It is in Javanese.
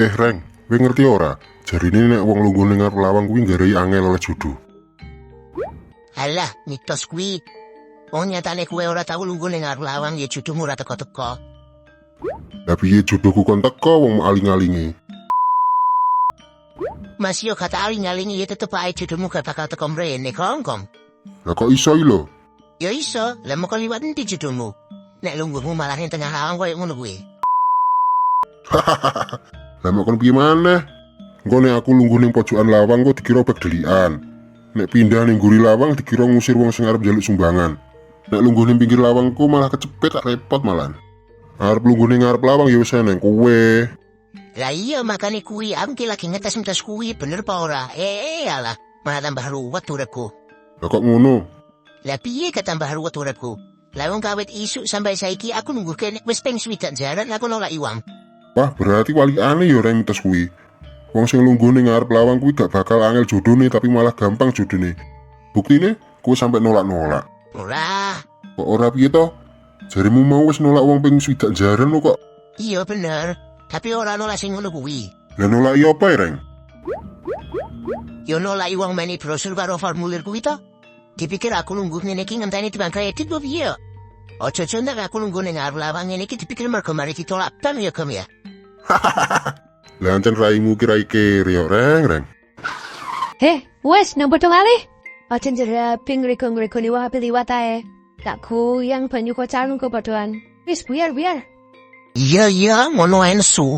Eh, Reng, kowe ngerti ora? Jarine nek wong lungguh ning ngarep lawang kuwi nggarai angel oleh jodoh. Alah, mitos kuwi. Wong nyatane kowe ora tau lungguh ning ngarep lawang, ya jodohmu ora teko-teko. Lah, piye jodohku kon teko wong aling-alinge? Masio gak aling-alingi ya tetep ae jodohmu gak bakal teko mrene, kongkong. Lah, kok iso i lho? Ya iso, lah mau liwat endi jodohmu? Nek lungguhmu malah ning tengah lawang koyo ngono kuwi. Lah, mau kon piye maneh? Engko nek aku lungguh ning pojokan lawang kok dikira bak delikan. Nek pindah ning guri lawang dikira ngusir wong sing arep njaluk sumbangan. Nek lungguh ning pinggir lawangku malah kecepet, tak repot malan. Arep lungguh ning ngarep lawang ya wis eneng kowe. Lah iya, makane kuwi aku ki lagi ngetes-ngetes kuwi bener apa ora. Eh, alah, malah tambah ruwet uripku. Lah, kok ngono? Lah, piye gak tambah ruwet uripku? Lah, wong kawit isuk sampai saiki aku nunggu kene wis ping 60 jaran aku nolak wong. Wah, berarti walikane ya, Reng, mitos kuwi. Wong sing lungguh ning ngarep lawang kuwi gak bakal angel jodone, tapi malah gampang jodone. Buktine kowe sampai nolak-nolak. Ora. Kok ora piye to? Jarimu mau wis nolak wong ping 60 jaran lho kok. Iya bener, tapi ora nolak sing ngono kuwi. Lah, nolak iya apa ya, Reng? Yo nolak wong meni brosur karo formulir kuwi to. Dipikir aku lungguh ngene iki ngenteni tiban kredit apa piye? Ojo-ojo nek aku lungguh ning ngarep lawang ngene iki dipikir mergo mari ditolak bank ya, Gom, ya. Lah, ancen raimu ki rai kere yo, Reng, Reng. Heh, wes nang padha ngalih. Aja njeraping ngrego-ngregoni wong ape liwat ae. Tak goyang banyu kok calung kepadaan. Wis buyar buyar. Iya, ngono ae nesu.